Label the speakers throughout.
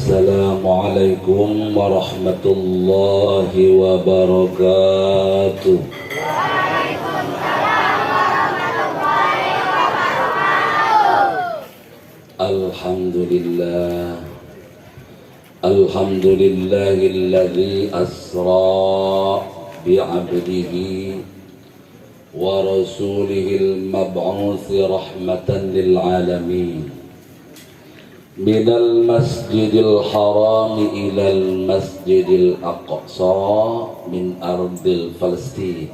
Speaker 1: Assalamualaikum warahmatullahi wabarakatuh.
Speaker 2: Waalaikumsalam warahmatullahi wabarakatuh.
Speaker 1: Alhamdulillah. Alhamdulillahilladzi asra bi'abdihi wa rasulihil mab'uts rahmatan lil alamin minal masjidil haram ilal masjidil aqsa min ardil Falastin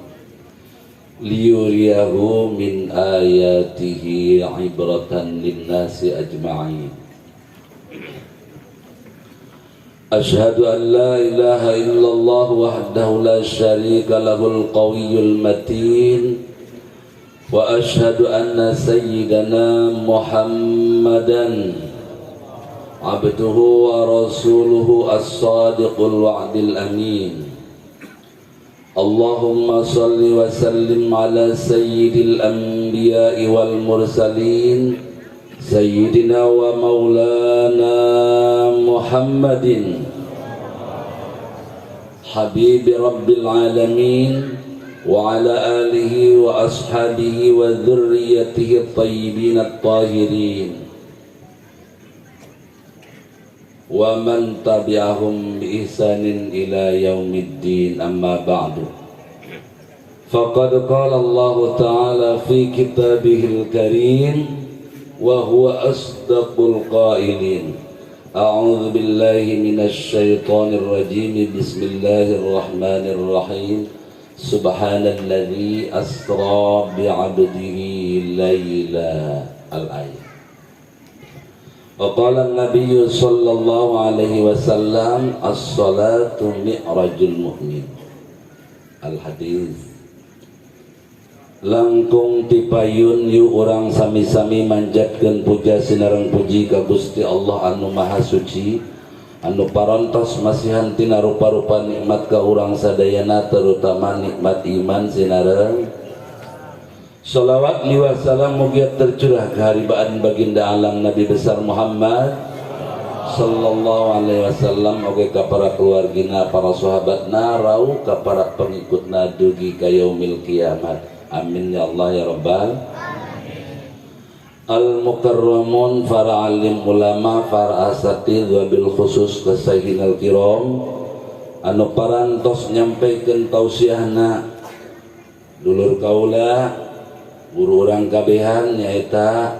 Speaker 1: liyuriyahu min ayatihi ibratan linnasi ajma'in. Ashhadu an la ilaha illallah wahdahu la syarika lahul qawiyyul matin wa ashhadu anna sayyidana Muhammadan abduhu wa rasuluhu as-sadiqul wa'dil amin. Allahumma salli wa sallim ala sayyidil anbiya'i wal mursalin sayyidina wa maulana Muhammadin habibi rabbil alamin wa ala alihi wa ashabihi wa dhurriyyatihi at-tayyibin at-tahirin wa man tabi'ahum bi ihsanin ila yaumiddin. Amma ba'du. Faqad qala Allah ta'ala fi kitabihil karim wa huwa asdaqul qailin. A'udzu billahi minasy syaithanir rajim. Bismillahirrahmanirrahim. Subhanalladzi asra bi'abdihi laila. Al-ayat. Wa qala an-nabiy sallallahu alaihi wasallam, as-salatu mi'rajul mu'min. Al-hadis. Langkung tipayun yu urang sami-sami manjatkeun puja sinareng puji ka Gusti Allah anu Maha Suci, anu parantos masihan tina rupa-rupa nikmat ka urang sadayana, terutama nikmat iman sinareng sholawat wa salam mugia tercurah keharibaan baginda alam Nabi besar Muhammad sallallahu alaihi wasallam, oge ka para keluargina, para sahabatna, rau ka para pengikutna dugi ka yaumil kiamat. Amin ya Allah ya rabbal al mukarramun, para alim ulama, para asatidz, wabil khusus kasayyidinal kiram anu parantos nyampaikan tausiahna dulur kaula, guru urang kabehan, nyaeta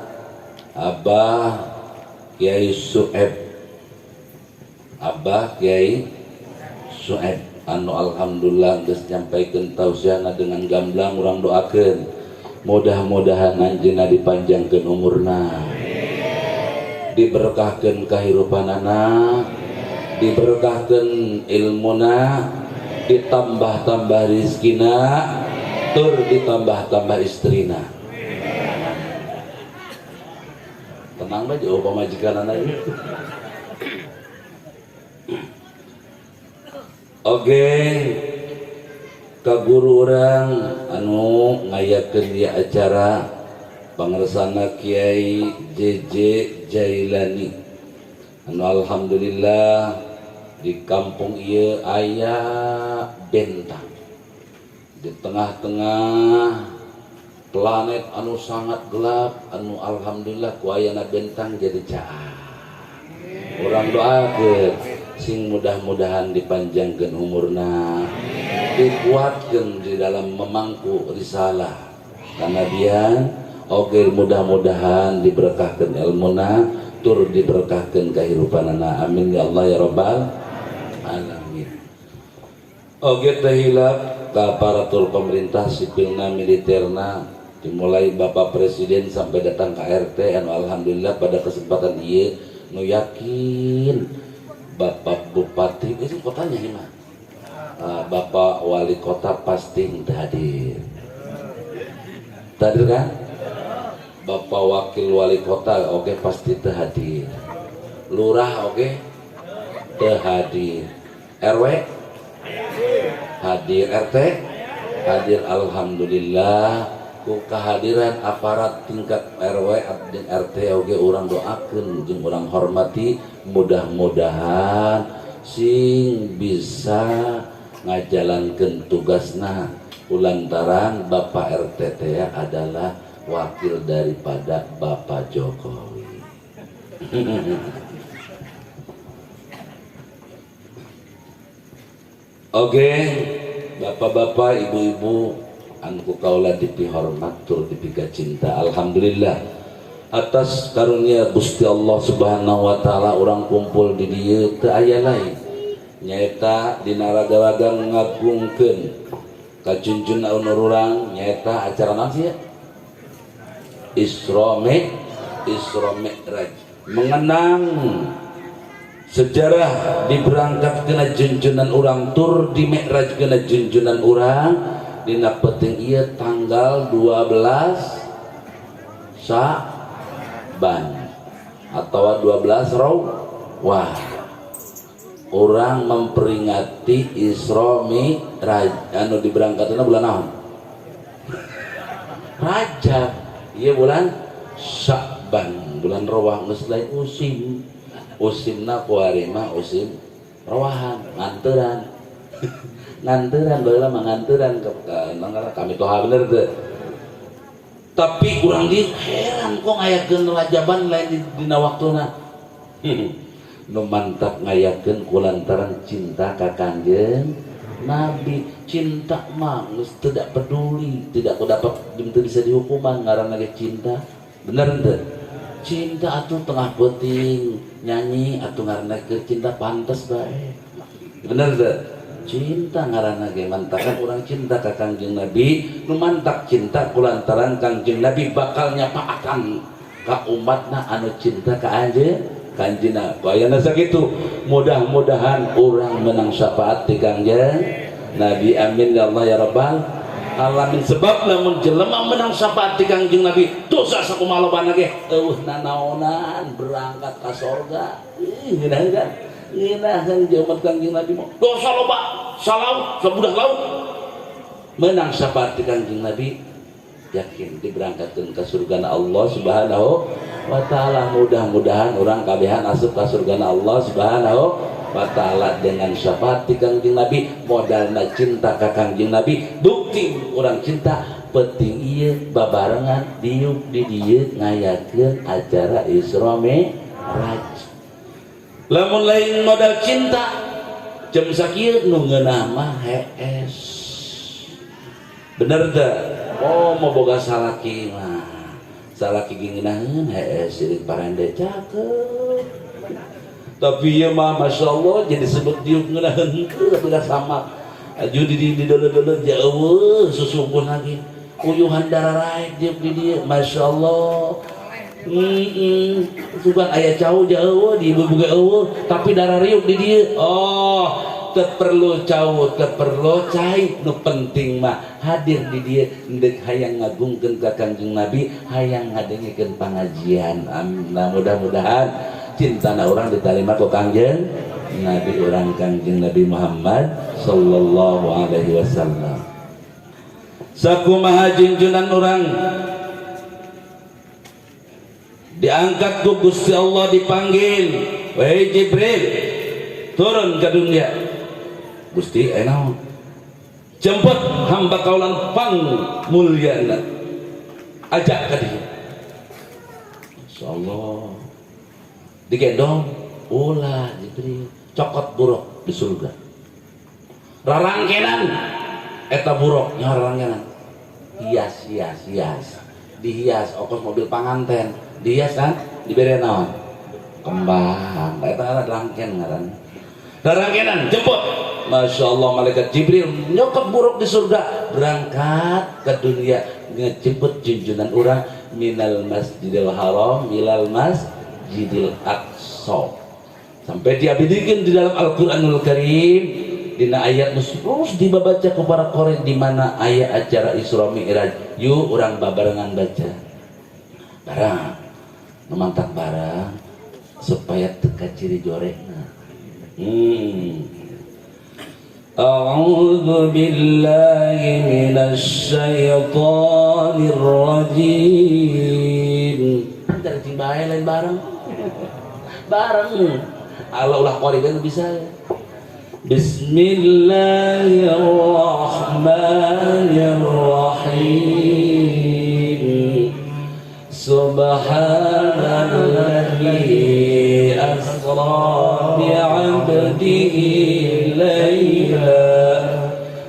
Speaker 1: Abah Kiai Sueb. Abah Kiai Sueb anu alhamdulillah geus nyampaikeun tausiahna dengan gamblang. Urang doakeun mudah-mudahan anjeunna dipanjangkeun umurna, diberkahkeun kahirupanana, diberkahkeun ilmuna, ditambah-tambah rizkina, tur ditambah-tambah istrina. Tenang aja, oh pamajikan anak. Oke, ka guru urang anu ngayakeun ieu acara, pangersana Kiai JJ Jailani, anu alhamdulillah di kampung ieu aya bentang di tengah-tengah planet anu sangat gelap, anu alhamdulillah ku ayana bentang jadi caah. Urang doakeun sing mudah-mudahan dipanjangkeun umurna, dikuatkeun di dalam memangku risalah kanabian. Oke, mudah-mudahan diberkahkeun ilmuna, tur diberkahkeun kahirupanana. Amin ya Allah ya rabbal alamin. Oke, teu hilap ka aparatur pemerintah sipilna, militerna, dimulai Bapak Presiden sampai datang ke RT, anu alhamdulillah pada kesempatan ieu nu yakin Bapak Bupati itu kotanya gimana? Bapak Wali Kota pasti hadir. Hadir kan? Bapak Wakil Wali Kota oke pasti hadir. Lurah oke hadir. RW hadir, RT hadir. Alhamdulillah. Ku kehadiran aparat tingkat RW dan RT oge urang doakeun jeung urang hormati, mudah-mudahan sing bisa ngajalankeun tugasna kulantaran Bapak RT teh adalah wakil daripada Bapak Jokowi. Oke, bapak-bapak, ibu-ibu anu ku kaula dipihormat tur dipika cinta. Alhamdulillah atas karunia Gusti Allah Subhanahu wa taala urang kumpul di dieu teu aya lain nyaeta dina raga-raga ngagungkeun kajunjun anu urang nyaeta acara naon sih ya? Isra Mi'raj, mengenang sejarah diberangkat kena junjunan urang tur di Mi'raj kena junjunan urang dina penting ieu tanggal 12 Sa'ban atau 12 Rawah. Orang memperingati Isra Mi'raj anu diberangkatna bulan naon? Rajab. Ieu bulan Sa'ban, bulan Rawah geus lain usim. Usimna kuari mah usim rawahan, nganteran. Nganteran baheula mah nganteran ke kami toha bener teu. Tapi urang di heran kok ngayakeun rajaban lain dina waktuna. Nu mantap ngayakeun kulantaran cinta ka Kangjeng Nabi. Cinta mah geus tidak peduli, tidak dapat teu bisa dihukuman ngaranna ge cinta. Bener teu? Cinta atuh tengah peuting nyanyi atuh ngaranna ge cinta pantes bae. Bener teu? Cinta ngaranna ge mantakan urang cinta ka Kangjeng Nabi, nu mantak cinta kulantaran Kangjeng Nabi bakal nyapaatan ka umatna anu cinta ka anjeun Kangjeng Nabi. Ayana sakitu, mudah-mudahan urang menang syafaat ti Kangjeng Nabi. Amin ya Allah ya Rabbal alamin. Sebab lamun jelema menang syafaat ti Kangjeng Nabi, dosa sakumaha lobana ge eueuh nanaonan berangkat ka sorga. Ih, ngeunah kan? Ngeunaheun umat Kangjeng Nabi mah dosa loba, salaut, sabudah laut. Menang syafaat ti Kangjeng Nabi, yakin diberangkatkeun ka surgana Allah Subhanahu wa taala. Mudah-mudahan urang kabehan asup ka surgana Allah Subhanahu wa taala dengan syafaat ti Kangjeng Nabi, modalna cinta ka Kangjeng Nabi, bukti urang cinta penting ieu babarengan diuk di dieu ngayakeun acara Isra Mi'raj. Lamun lain modal cinta jam sakieu nu ngeunah mah hees. Bener teu? Oh, mau boga salaki mah. Salaki ge ngeunaheun hees sirik parende cakep. Tapi ieu mah masyaallah jadi sebut diuk ngeunaheun henteu beda sama. Aju di dolo-dolo jauh susumpun lagi. Uyuhan dararaek diuk di dieu masyaallah. Sugan aya cau jauh di ibu buka eueuh tapi darah riuk di dieu. Oh, teu perlu cau, teu perlu cai, nu penting mah hadir di dieu endek hayang ngagungkeun ka Kangjeng Nabi, hayang ngadengekeun pangajian. Amin. Nah, mudah-mudahan cintana urang diterima ku Kangjeng Nabi urang Kangjeng Nabi Muhammad sallallahu alaihi wasallam. Sakumaha junjunan urang diangkat ku Gusti Allah, dipanggil, wahai Jibril, turun ke dunia. Gusti naon? Jemput hamba kaulan pang mulyana, ajak ke dia. Insyaallah digendong ulah Jibril, cokot buruk di surga, rarangkenan eta buruk nya rarangkenan, hias hias hias, dihias okos mobil panganten dihias kan, diberi naon kembang, eta rangken ngaran rarangkenan. Jemput, masya Allah, malaikat Jibril nyokot buruk di surga, berangkat ke dunia ngejemput junjunan urang minal masjidil haram milal masjidil aqsa. Sampai diabadikan di dalam Al-Qur'anul Karim dina ayat terus dibaca ke para qori di mana ayat acara Isra Mi'raj. Yuk urang babarengan baca barang memantak barang supaya teka ciri jorekna. A'udzu billahi minasy syaithanir rajim. Dari cing bae lain bareng. Bareng. Allah ulah qoriban bisa. Bismillahirrahmanirrahim. Subhanalladzi asra bi'abdihi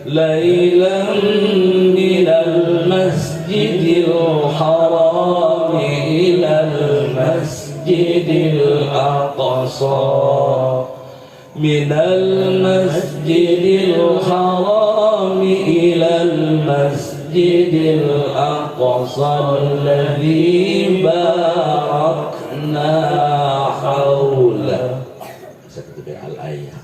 Speaker 1: lailan minal masjidil haram ilal masjidil aqsa minal masjidil haram ilal masjidil aqsa alladzi barakna haula. Seperti al-ayat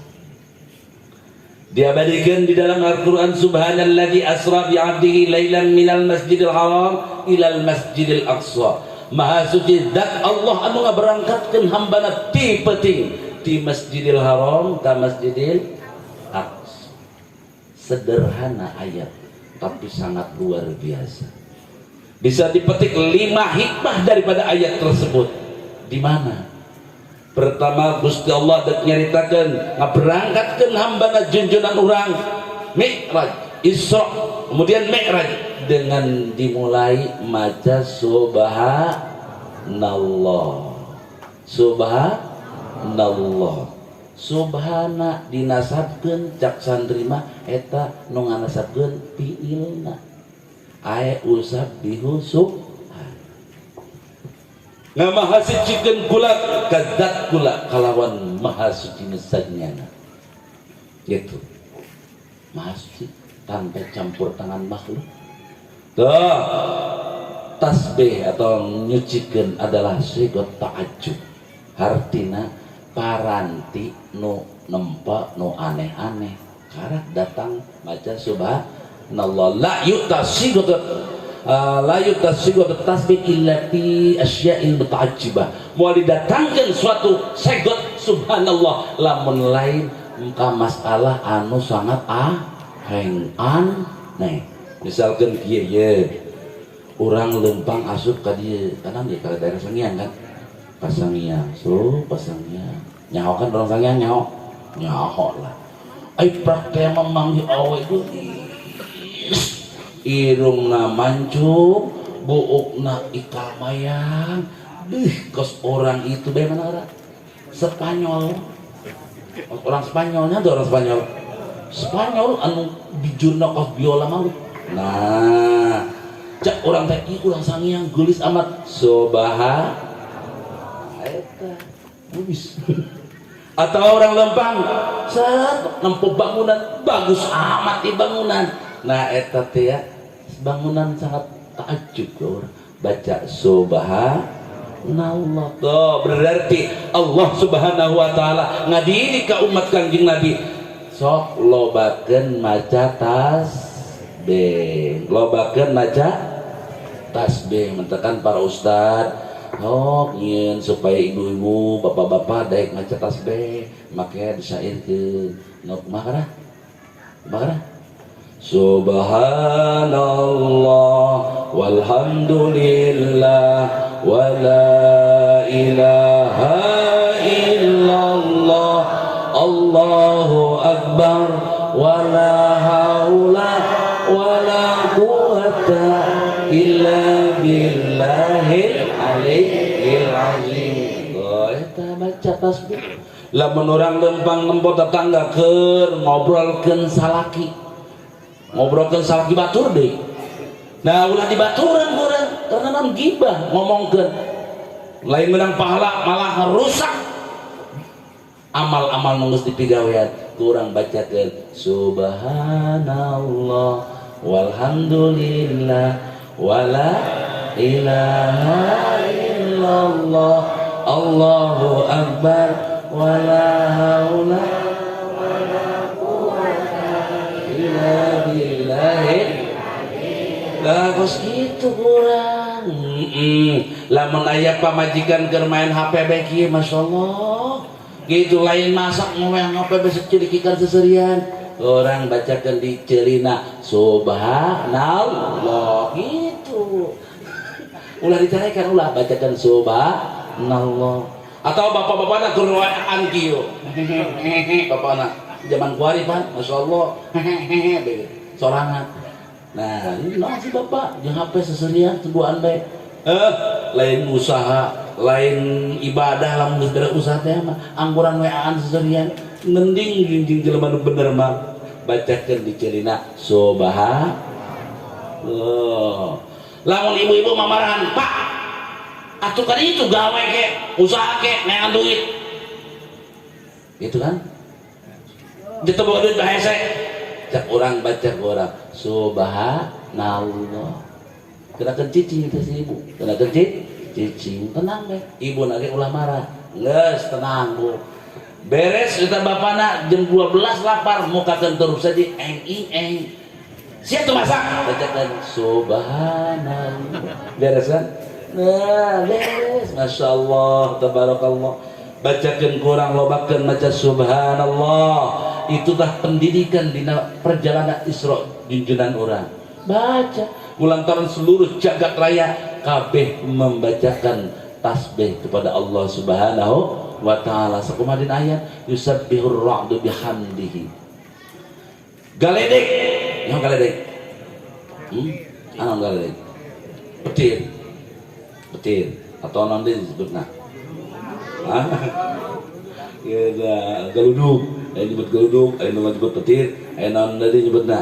Speaker 1: diabadikan di dalam Al-Quran, subhanalladzi asra bi'abdihi lailan minal masjidil haram ilal masjidil aqsa. Maha suci zat Allah anu ngaberangkatkeun hambana ti peuting di Masjidil Haram ka Masjidil Aqsa. Sederhana ayat tapi sangat luar biasa. Bisa dipetik 5 hikmah daripada ayat tersebut. Di mana? Pertama, Gusti Allah dek nyaritakeun ngaberangkatkeun hambana junjunan urang Mi'raj, Isra, kemudian Mi'raj dengan dimulai maca subhanallah. Subhanallah. Subhana dinasabkeun cak santri mah eta nu nganasabkeun fiilna. Ae usabbihu subhan. Ngamahasucikeun kula kadzat kula kalawan maha suci nesanyana. Gitu. Maha suci tanpa campur tangan makhluk. Tuh, tasbih atau nyucikeun adalah sigot ta'ajub. Hartina paranti nu nempa nu aneh-aneh. Karak datang maca subhanallah la yu'ta sigot la yu'ta sigot tasbih illa fi asya'il muta'ajjibah. Moal didatangkeun suatu segot subhanallah lamun lain ka masalah anu sangat aheng aneh. Misalkan kieu ye urang lempang asup ka dieu kanan di ka daerah Sangiang kan, Pasangiang, so Pasangiang nyaho kan orang Sangiang nyaho nyaho lah. Ai praktek memanggil awe geulis irungna mancung buukna ikal mayang deh kos orang itu bae mana orang Spanyol, orang Spanyolnya tuh orang Spanyol Spanyol anu bijurna kos biola malu. Nah cak orang teh ieu urang Sangiang geulis amat sobaha eta geulis. Atau orang lempang set nempo bangunan bagus amat di bangunan. Nah eta teh ya bangunan sangat takjub ke orang baca subhanallah. Tuh berarti Allah Subhanahu wa taala ngadidik ka umat Kangjeng Nabi sok lobakeun maca tasbih, lobakeun maca tasbih. Mentekan para ustad oh ngieun supaya ibu-ibu bapak-bapak daek maca tasbih make disairkeun nu kumaha kumaha subhanallah walhamdulillah wala ilaha illallah Allahu akbar wala haula wala quwata illa billahil aliyyil azim. Oh, eta baca tasbih. Lamun urang lempang nempo tetangga keur ngobrolkeun salaki, ngobrolkeun salaki batur deui. Nah ulah dibaturan urang karena non gibah ngomongkeun lain menang pahala malah rusak amal-amal nu geus dipigawean. Kurang bacakeun subhanallah walhamdulillah wala ilaha illallah Allahu akbar wala haula wala quwata illa billah. Lah kos kitu kurang. Lamun aya pamajikan keur main HP bae kieu masyaallah. Gitu lain masak ngomean HP bae secelikikan seserian. Orang bacakan di celina subhanallah gitu. Ulah dicarekan, ulah bacakan subhanallah. Atau bapak-bapakna keur waan kieu. Bapakna zaman kuari pan, masyaallah. Hehehe sorangan. Nah, ini naon sih bapak jeung HP seserian duaan bae. Lain usaha, lain ibadah lamun geus beres usaha teh mah angguran weaan seserian. Mending jeung jelema nu bener mah bacakeun di celina subhanallah. Lamun ibu-ibu mamarahan, Pak, atuh kan itu gawe ke, usaha ke, neangan duit. Gitu kan? Gitu boga duit bahese. Cak orang baca ke orang subhanallah. Kena cicing itu si ibu. Kena cicing, tenang deh. Ibu nage ulah marah. Geus tenang, Bu. Beres kita bapana jam 12 lapar muka terus saja eng ing eng. Siap tuh masak. Bacakan subhanallah. Beres kan? Nah, beres. Masya Allah, tabarakallah. Bacakan kurang lobakan baca subhanallah. Itulah pendidikan di perjalanan Isra junjunan orang. Baca. Ulang tahun seluruh jagat raya kabeh membacakan tasbih kepada Allah Subhanahu wa taala. Sakumaha dina ayat yusabbihur ra'du bihamdihi. Galedek, yang galedek. Anu galedek. Petir. Petir atau naon deui disebutna? Hah? Ya, galudug, aya nyebut galudug, aya nu nyebut petir, aya naon deui nyebutna?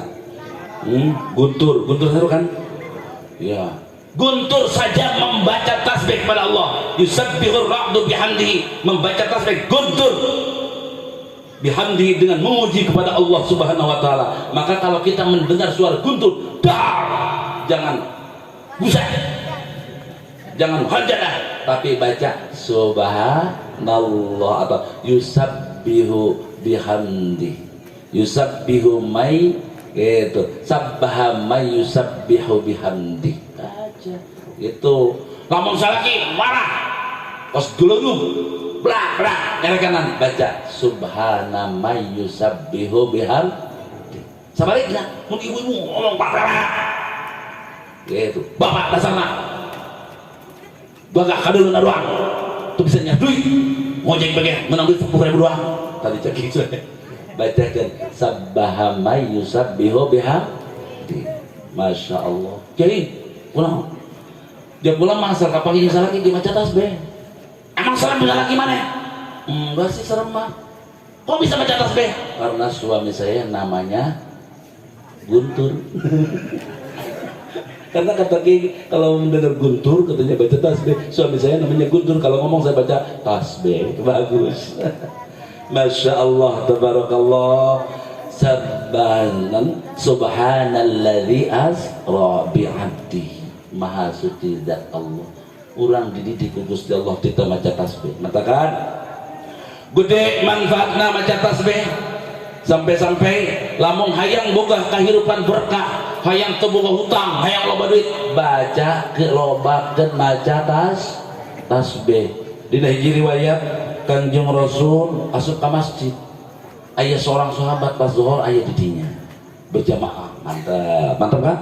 Speaker 1: Guntur, guntur seru kan? Ya. Guntur saja membaca tasbih kepada Allah. Yusabbihur ra'du bihamdihi, membaca tasbih guntur bihamdihi dengan memuji kepada Allah Subhanahu wa taala. Maka kalau kita mendengar suara guntur, dar, jangan buset. Jangan hajadah, tapi baca subhanallah atau yusabbihu bihamdi. Yusabbihu may gitu. Sabbaha may yusabbihu bihamdi. Baca itu. Lamun salaki marah. Kos geludug. Bla bla nyari kanan baca subhana may yusabbihu bihamdi. Sebaliknya, mun ibu-ibu ngomong bla bla. Gitu. Bapak dasarna gua gak kadeuleuh doang tuh bisa nyari duit ngojek bagian menang duit 10.000 doang tadi cek gitu. Bacakan sabbaha may yusabbihu bihamdi. Masya Allah. Jadi pulang dia pulang masa kapan ini salah lagi maca tasbih. Emang serem bisa lagi mana? Enggak sih serem mah. Kok bisa baca tasbih? Karena suami saya namanya Guntur. Karena kata Ki kalau mendengar guntur katanya baca tasbih. Suami saya namanya Guntur, kalau ngomong saya baca tasbih. Bagus. Masya Allah, tabarakallah. Sabbahan subhanalladzi asra bi'abdi. Maha suci zat Allah. Urang dididik ku Gusti Allah tita maca tasbih. Matakan gede manfaatna maca tasbih. Sampai-sampai lamun hayang boga kehidupan berkah, hayang teu boga hutang, hayang loba duit, baca ke lobakeun maca tasbih. Dina hiji riwayat Kanjeng Rasul asup ka masjid. Aya seorang sahabat pas zuhur aya di dinya berjamaah. Mantap, mantap kan?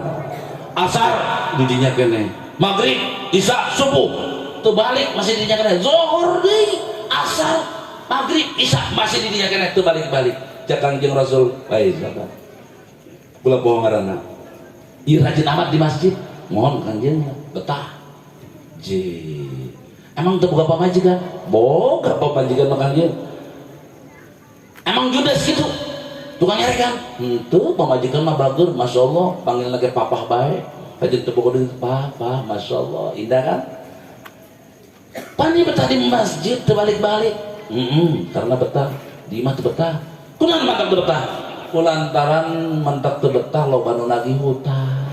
Speaker 1: Asar di dinya kene. Maghrib, isya, subuh. Teu balik masih di dinya kene. Zuhur deui, asar, maghrib, isya masih di dinya kene teu balik-balik. Cek Kanjeng Rasul, baik sahabat. Kula bohong ngaranna. Ieu rajin amat di masjid. Mohon Kanjeng betah. Je. Emang teu boga pamajikan? Boga pamajikan mah Kanjeng. Emang judes gitu? Tukang nyarekan? Henteu, pamajikan mah bager, Masya Allah, panggil lagi papah bae. Rajin teu boga duit, papa, Masya Allah, indah kan? Pani betah di masjid teu balik-balik. Karena betah di imah teu betah. Kunaon mantak teu betah? Kulantaran mantak teu betah loba nu nagih hutang.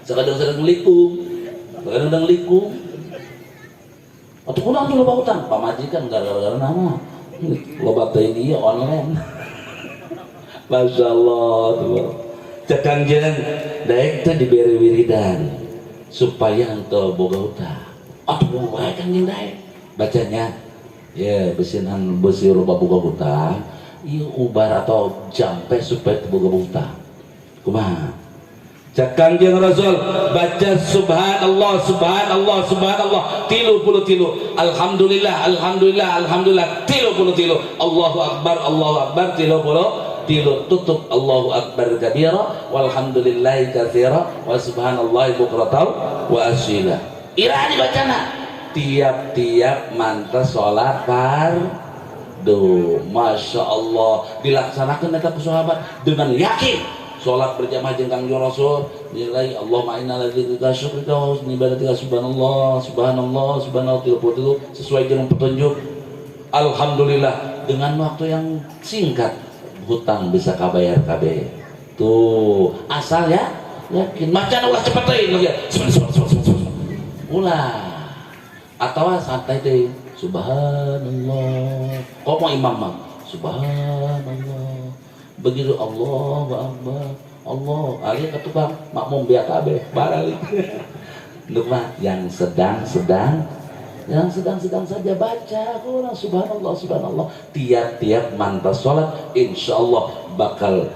Speaker 1: Sakadang-sadang likung, sakadang likung. Atuh kunaon tuh loba hutang? Pamajikan gara-gara nama. Loba teh ieu online. Masya Allah tuh. Cek Kangjeng daek teh dibere wiridan supaya henteu boga hutang. Atuh wae Kangjeng daek. Bacanya ya besinan besi loba boga hutang. Ieu ubar atau jampe supaya teu boga hutang. Kumaha? Cak Kangjeng Rasul baca subhanallah subhanallah subhanallah 33, alhamdulillah alhamdulillah alhamdulillah 33, Allahu akbar Allahu akbar 33, tutup Allahu akbar kabira walhamdulillahi katsira wa subhanallahi bukratan wa asila. Ira dibacana tiap-tiap mantas salat fardu. Masya Allah, dilaksanakan eta ku sahabat dengan yakin. Salat berjamaah jeung Kangjeng Rasul nilai Allahumma inna lidzikra syukrika wa husni ibadatika subhanallah subhanallah subhanallah 33 sesuai dengan petunjuk. Alhamdulillah, dengan waktu yang singkat hutang bisa kabayar kabeh. Tuh, asal ya yakin. Macan ulah cepet teuing ya. Ulah. Atau santai teh. Subhanallah. Kok mau imam mah? Subhanallah. Begitu Allahu Akbar. Allah, ali ke tukang makmum biak kabeh, baralik. Untuk mah yang sedang-sedang, yang sedang-sedang saja baca kurang subhanallah subhanallah tiap-tiap mantas sholat, insya Allah bakal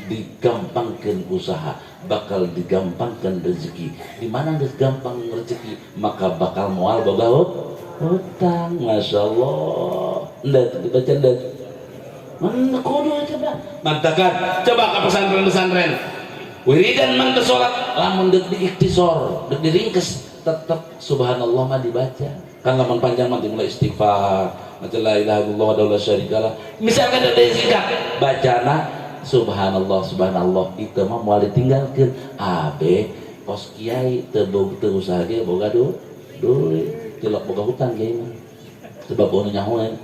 Speaker 1: digampangkan usaha, bakal digampangkan rezeki. Di mana geus gampang rezeki, maka bakal moal boga hutang. Masya Allah. Ndak dibaca ndak. Mana kudu coba. Mantakan, coba ke pesantren-pesantren. Wiridan mantas sholat, lamun deuk diikhtisor, deuk diringkes, tetep subhanallah mah dibaca. Kan lamun panjang mah dimulai istighfar, maca la ilaha illallah wa la syarikalah. Misalkan ada singkat, bacana subhanallah subhanallah itu mah moal ditinggalkeun. Abe kos kiai teu teu usaha ge boga duit, tilok boga hutang kiai mah. Sebab nu nyahoeun.